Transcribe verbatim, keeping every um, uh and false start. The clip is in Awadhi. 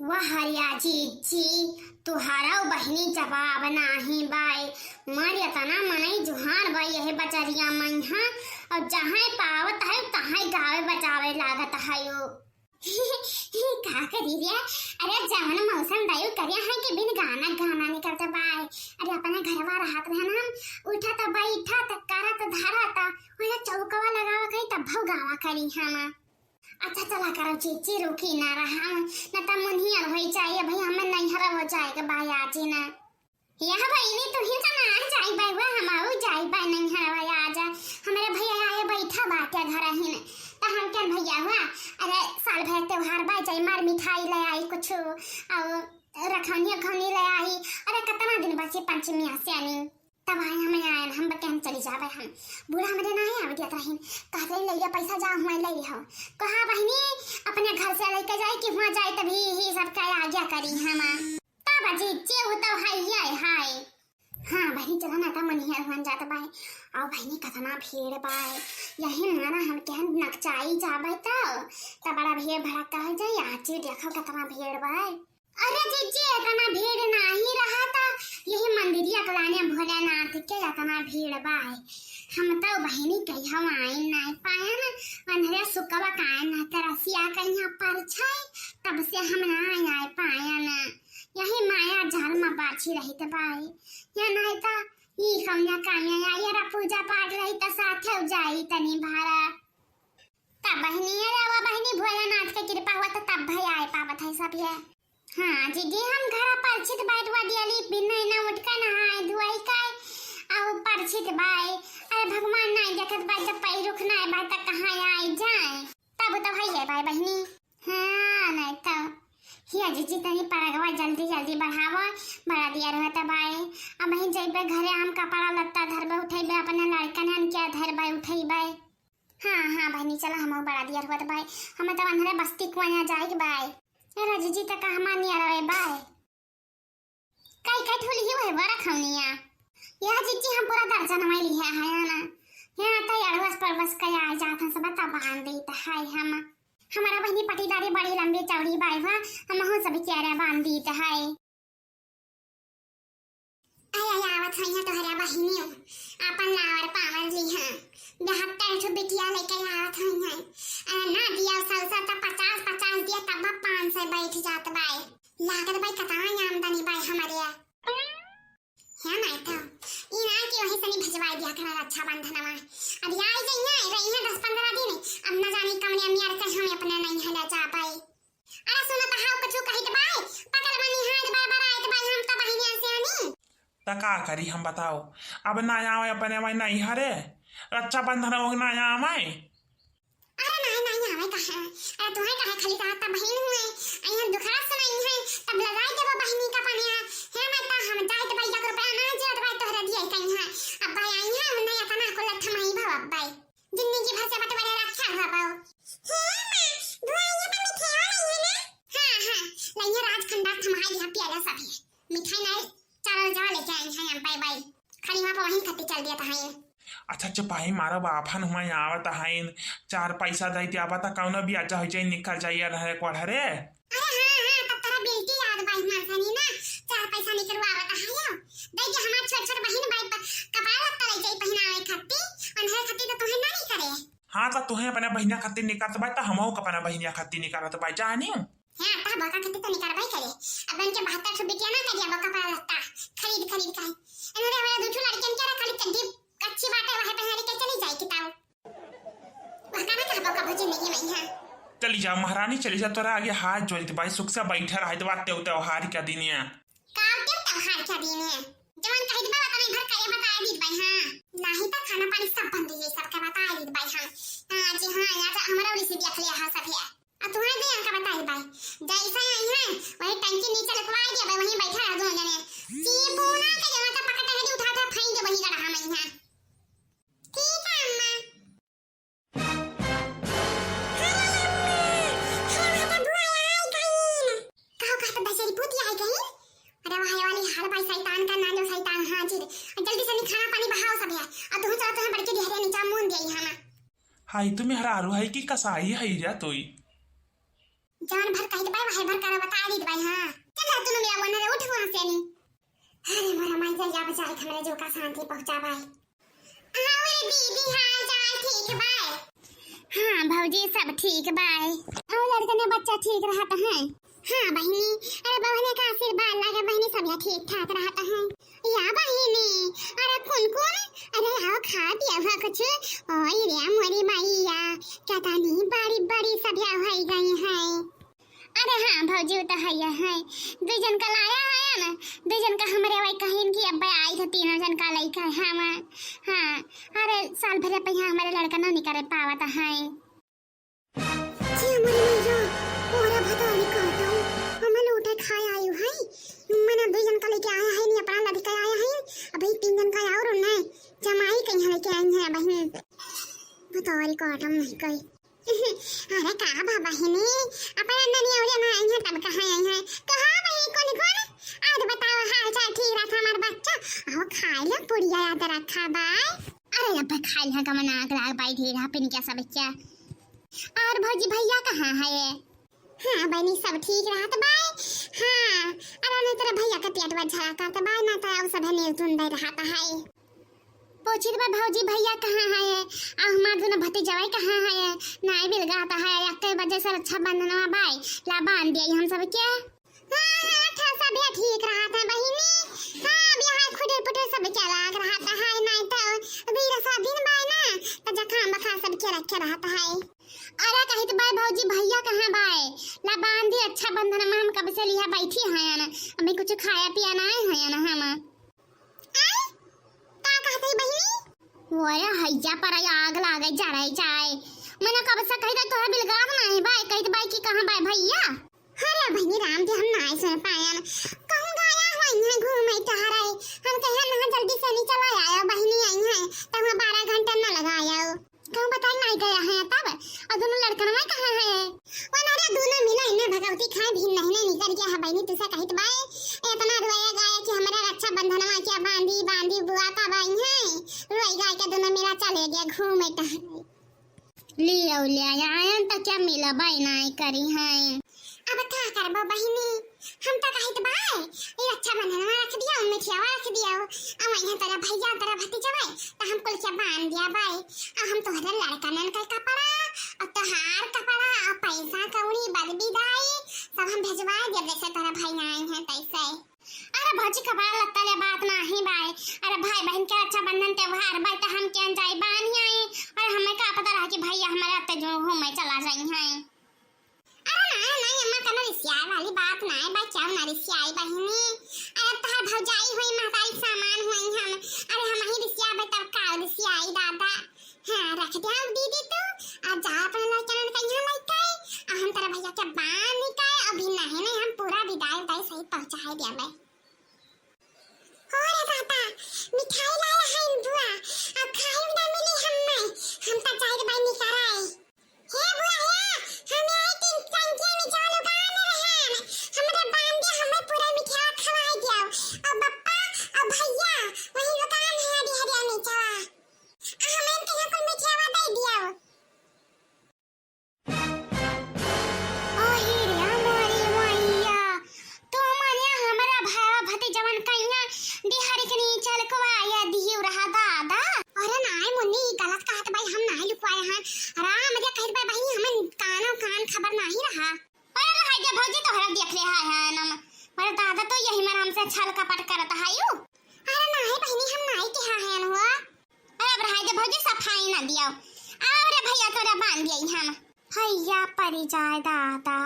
वाह रे जीजी, तुहरा बहिनी जवाब नाही बाय। मर एतना मनई जुहान बाय यह बजरिया मइहाँ, अउर जहाँ पावत है तहाँ गावे बजावे लागत है। का करी रे? अरे जवन मौसम दयू करे है कि बिन गाना गाना निकलत बाय। अरे अपने घरवा रहत रहन हम, उठत बैठत करत धरत, वही चौकवा लगावा करी तब गावा करी हम। अच्छा चला करो जीजी, रुकी ना रहा, न त मुनियर होई जाई, भाई हमें नैहर हो जाएगा भाई आज ही ना। यह बहिनी तू ही जना जाई बाय, वह हम आऊ जाई बाय नैहर भाई आज। हमरे भैया आए बैठा बाटे घर ही न, त हम कहन भैया हुआ, अरे साल भर त्योहार बाय, जाई मार मिठाई ले आई कुछ, और रखौनी अखौनी ले आई, अरे कितना दिन बची पंचमी आसे आनी। तब आए हम आए, हम बके हम चली जाबे हम। बूढ़ा हमरे ना आए, आवे दियत रहीन। कहत रही, "ले लिया पैसा, जा हुआ ले लिया हो।" कहा, "बहिनी, अपने घर से लेके जाए कि हुआ जाए तभी ही सबका आज्ञा करी हम।" तब जीजी, वो तो है, ये है। हाँ, बहिनी, चला ना, तब मनिहार हुआ जात बाय। और बहिनी, कितना भीड़ बाय। यही मारा हम कहन नकचाई जाबे तो, तब बड़ा भीड़ भड़क कह जाए, आज ही देखो कितना भीड़ बाय। अरे जीजी, इतना भीड़ नाही रहा था, यही मंदिरिया के लाने भोलेनाथ के इतना भीड़ बाय। हम तो बहिनी कहियो आइन नाही पायन, वनरे सुकवा कायन ना तरसिया कहिया परछाई, तब से हम ना आए पायन। यही माया जाल में बाछी रहित बाय, या नाही त ई कौन कामिया या यारा पूजा पाठ रही त साथे जाई तनी भारा। तब बहिनी, अरे वो बहिनी, भोलेनाथ के कृपा हुआ त तब भाई आए पावत है सब ये। हाँ जीजी, हम घर परिचित बैठवा दियाली, बिना ना उठ के नहाए धुआई का, और परिचित बाय। अरे भगवान नहीं देखत बाय, जब पैर रुख ना बाय त कहाँ आए जाए? तब तो भैया बाय बहिनी। हाँ, नहीं तो। हिया जीजी, तनी परगवा जल्दी जल्दी बढ़ावा, बड़ा दिया रहत बाय। अब वहीं जइबे घरे, हम कपड़ा लत्ता धरबे उठइबे, अपने लड़कन के धरबे उठइबे। हाँ, हाँ, बहिनी, चला, हमहू बड़ा दियर होत बाय। हमें तो अंधरे बस्ती कुआं जाए के बाय। ए, राजी जी, त का हमार नियर आवे बाय? काई काई ठोली ही वह बड़ा खौनिया। यह जीजी, हम पूरा दर्जन में लिहे है ना। यहाँ तो अड़वस पड़वस कया आ जात हैं, सब तब बांध देत है हम। हमारा बहिनी पटीदारी बड़ी लंबी चौड़ी बाय हुआ, हमहू सब क्यारा बांध देत है। आय, आय, आवत हइया तोहरा बहिनियो, आपन लावर पावर लिहा। बहत्तर ठो बिटिया लेके आवत हइया। अरे ना दिया सौ सौ त पचास, पचास दिया तब पाँच सौ बैठ जात बाय। लागत बाय कतना आमदनी बाय हमरे। हे माई तो, ई ना कि वहीं सनी भेजवाई दिया करा रक्षाबंधनवा। अब आई जइया, रही है दस पन्द्रह दिन, अब ना जानी कमरे अमियार के हम अपने नहीं हला जा पाए। अरे सुनो त, हाउ कुछु कहित बाय, पकड़ बनी हाथ बरबराइत बाय, हम त बहिनिया से आनी। त का करी हम बताओ, अब ना आवे अपने माई नहीं हरे, रक्षाबंधन हो ना आवे। अरे नहीं, नहीं आवे कहे, अरे तुम्हें कहे खाली कहा त बहिन हुए, अइहन दुखड़ा सुनाई है, तब लजाई देबो बहिनी का पनिया, हे मैं त हम जाइत बाय, एक रुपया ना जियत बाय तोहरा दिए कहीं है, अब बाय आई है, उन्हें अपना को लठ माई भाव अब बाय। जिंदगी भर से बटवरे रक्षा हुआ बाऊ। हे माँ, बुआ, ये तो मिठाई वाला है ना? हाँ, हाँ, लइया राज खंडार थमाई लिहा प्याला सब है। मिठाई नहीं, चावल जावा लेके आई हैं हम, बाय बाय। खाली वहाँ पर वहीं खत्ती चल दिया था हैं। अच्छा, चपाई मारा बाफन हुआ यहाँ आवत हैं, चार पैसा दे दिया, बता कौनो भी अच्छा हो जाए, निकल जाइए, रहे कोढ़ रे। अरे हाँ, हाँ, तब तोरा बेटी याद बाई मानसानी ना, चार पैसा निकलवावत है यो। दे दे हमार छोट छोट बहिन बाई प-, कपार लत्ता ले जाई पहिनावे खाती, अन्हरे खाती तो तुहे ना नहीं करे। हाँ, तो तुहे अपने बहिनिया खाती निकारत बाई, तो हमहू के अपने बहिनिया खाती निकारत बाई, जानी? हाँ, तह बका खाती तो निकारबे करे। अब इनके बहत्तर ठो बिटिया ना कर दिया, बका कपार लत्ता, खरीद, खरीद के। इन्होंने हमारे दू ठो लड़कियन के रख ली, चड्डी अच्छी बात है, वह पहन के चली जाए किताब। वह कहना कहाँ पर कभू जिंदगी में है। चली जा महारानी, चली जा, तोरा आगे हाथ जोड़ित बाई, सुख से बैठा रहित बा, तेउ त्योहार के दिन है। का तेउ त्योहार के दिन है? जवन कहित बा, वतने भर करे बताए दीत बाई, हाँ। नाही तो खाना पानी सब बन रही है, सबके बताए दीत बाई, हाँ। हाँ जी, हाँ, आज हमारा उड़ी से देख लिया, हाँ, सब है। आ तुम्हारे दे अंका बताई बाई, जैसे आई है, वही टंकी नीचे लुकवाई दिया बाई, वहीं बैठा रह दो जने। चीपूना के जहाँ तक पकड़े है, उठा उठा फेंक दे वहीं गड्ढा में यहाँ। ठीक है अम्मा। कहो, कहो तो बेचारी भूतिया है कहीं। अरे वहाँ वाली हर बाई शैतान का नाम लो, शैतान हाजिर। जल्दी से नी खाना पानी बहाओ सब है। और तुम चलो, तुम्हें बड़की गहरे नीचा मुन दिया यहाँ ना। हाय, तुम्हें हरारू है कि कसाई है रे तोई? जवन भर कहित बाई, वही भर करो, बता दीत बाई। हमरे जो का शांति पहुँचा बाय। और दीदी, हाल चाल ठीक बाय? हाँ भौजी, सब ठीक बाय। और लड़कन बच्चा ठीक रहत हैं? हाँ बहिनी, अरे बहने का आशीर्वाद लागे बहिनी, सब यहाँ ठीक ठाक रहत हैं। या बहिनी, अरे कौन कौन, अरे आओ खा पिया हुआ कुछ। ओए रे मोरी मैया, क्या तानी बड़ी बड़ी सब यहाँ हो गई हैं। अरे हाँ भौजी, वो तो है ही है। दू जन का लाया है ना, दू जन का हमरे वही कहिन कि अब आई थे तीनों जन का लइका है हम। हाँ, अरे साल भर पे यहाँ हमारे लड़का ना निकल पावत है। जी हमारे मैया, ओरा भतारी काटो, हम लूटे खाए आयु है। मने दू जन का लेके आया है, नहीं अपना लड़का आया है, अभी तीन जन का और उन्हें जमाई कहीं लेके आई है बहन। भतारी काटम नहीं कही। अरे का बा बहिनी, अपने ननिया उरे ना आई है, तब कहाँ आई है? कहाँ बहिनी, कौन कौन? आज बताओ, हाल चाल ठीक रहा था हमार बच्चा? आओ खाए लो, पुड़िया याद रखा बाय। अरे अब खाए लो, कमन आग लाग बाय, ढेर पिन क्या सब क्या? और भौजी भैया कहाँ है? हाँ बहिनी, सब ठीक रहत बाय। हाँ, अरे नहीं तेरा भैया का पेट बा झड़ा करत बाय ना, तो अब सब नील तुंदे रहत है। पूछित बा भौजी भैया कहाँ है, आ हमार दुनो भतीजवा कहाँ है, नाई बिलगात है, एक्के बजे से रक्षाबंधनवा बाय, ला बांध दिया हम सब के। हाँ, हाँ, अच्छा, सब यहाँ ठीक रहत है बहिनी। हाँ, अब यहाँ खुदे पुटुर सब के लाग रहत है, नाई तो वीर स्वाधीन बाय ना, तो जखा बखा सब के रखे रहत है। अरे कहित बाय भौजी भैया कहाँ बाय, ला बांध दी रक्षाबंधन में, हम कब से लिहा बैठी हैं ना, अभी कुछ खाया पिया ना है ना हम। आय? का कहत हई बहिनी? ओए, हैया पर आग लागे, जरे जाए। मने कब से कहित तोहरा बिलगात नाहीं बाय, कहित बाय कि कहाँ बाय भैया? अरे बहिनी राम जी, हम नाहीं सुन पायन। कहूँ गाया होई है घूमे टहरे। हम कहे ना जल्दी से नहीं चला आयो, बहिनी आई है, तो वहाँ बारह घंटा न लगायो। कहूँ बताई नाहीं गया है तब? और दुनो लड़कनवा कहाँ है? वो ना रे, दुनो मिला इन्हें भगवती खाए भी नहीं, नहीं निकल गया है बहिनी, तुसे कहित बाय। इतना रोया गाया कि हमारा रक्षाबंधनवा क्या बांधी, बांधी बुआ का बाई है। रोई गाय के दुनो मिला चले गया घूमे टहरे। लियो ले आयन तो क्या मिला बाय नाहीं करी है। अब का करबो बहिनी, हम तो कहित बाय, ई रक्षाबंधनवा रख दियो, मिठियावा रख दियो, आ वहीं तेरा भैया, तेरा भतीजवा, तो हम कुल के बांध दिया बाय। आ हम तोहरे लड़कनन के कपड़ा, और तोहार कपड़ा, और पैसा कौड़ी, बद बिदाई, सब हम भेजवा दिया, जैसे तोहरा भाई आए हैं तैसे। अरे भौजी, कपड़ा लत्ता ले बात नाहीं बाय, अरे भाई बहन के रक्षाबंधन त्योहार बाय, तो हम क्या जाई बांध आई, अरे हमें का पता रहा कि भैया हमारे आते जो घूमे चला जाई हैं। अरे नाहीं, नाहीं अम्मा, कनो रिसियाए वाली बात नाहीं बा, क्यों ना रिसियाई बहिनी? अरे तोहार भौजाई होई, महतारी के सामान होई हम। अरे हम ही रिसियाबे तब का रिसियाई दादा। हाँ, रख दे हम दीदी तू, आ जा अपने लड़कन के यहाँ लइके, आ हम तेरा भैया के बांध के, अभी नाहीं, नाहीं हम पूरा विदाई उदाई सही पहुँचाए देबे। हो रे दादा, मिठाई लाया है बुआ, अब खाए ना मिली हमें, हम तो जाए के बाहर निकल आए। हे बुआ, हे, हमें आई तीन टंकी में चावल उगाने रहन। हमरे बांधे, हमें पूरा मिठाई खवाई दियो। अब बप्पा, अब भैया, वही दुकान है हरी हरिया में चावा। आ हमें तो यहाँ कुल मिठाई दे दियो। अरे रे हमारी मैया, तो मने हमरा भावा भतीजवन कइया बिहारी के नीचे लुकवाया दियो रहा दादा। अरे नाय मुन्नी, ई गलत कहत बाई, हम नाय लुकवाए हैं। राम रे कहत बाई बहिनी, हमें कानो कान खबर नाही रहा। अरे हाय दे भौजी, तोहरा देख ले हाय है नम। अरे दादा, तो यही मन हमसे छल कपट करत हायू। अरे नाय बहिनी, हम नाय के हाँ है न हुआ। अरे अब रहाय दे भौजी, सफाई ना दियो। अब रे भैया तोरा बांध दिया हम। हैया परी जाए दादा।